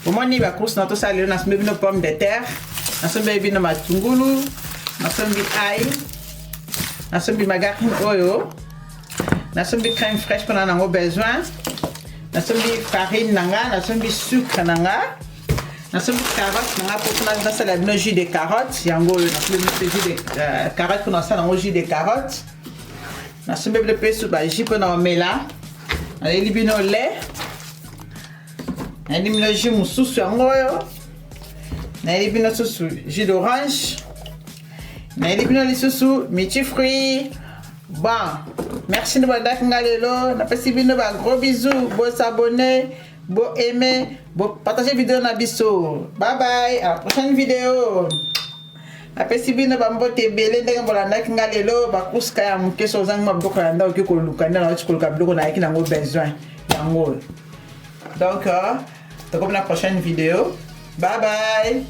Omoni ba course na tosala lelo, nasombi bino pomme de terre, nasombi bino matungulu, nasombi ail, nasombi margarine oyo, nasombi crème fraîche mpona nango besoin, nasombi farine na nga, nasombi sucre na nga, nasombi carotte na nga mpo mpona nasala bino jus de carotte. Yango oyo nasombi bino jus de carotte mpona nasala yango jus de carotte. Nasombi bino mpe su ba jus mpona omela. Nayeli bino lait, nayeli bino jus mosusu yango oyo, nayeli bino susu jus d'orange, nayeli bino lisusu multi fruit. Bon, merci nde bolandaki nga lelo. Napesi bino ba gros bisous. Bosabonner, bo aimer, bo partager vidéo na biso. Bye bye, à la prochaine vidéo. Napesi bino bambote ebele ndenge bolandaki nga lelo. Bakuska ya moke, so ozangi mwa biloko ya ndako, okoki koluka nde nauti koluka biloko nayaki nango besoin yango oyo. Donc tokomi na prochaine vidéo. Bye bye.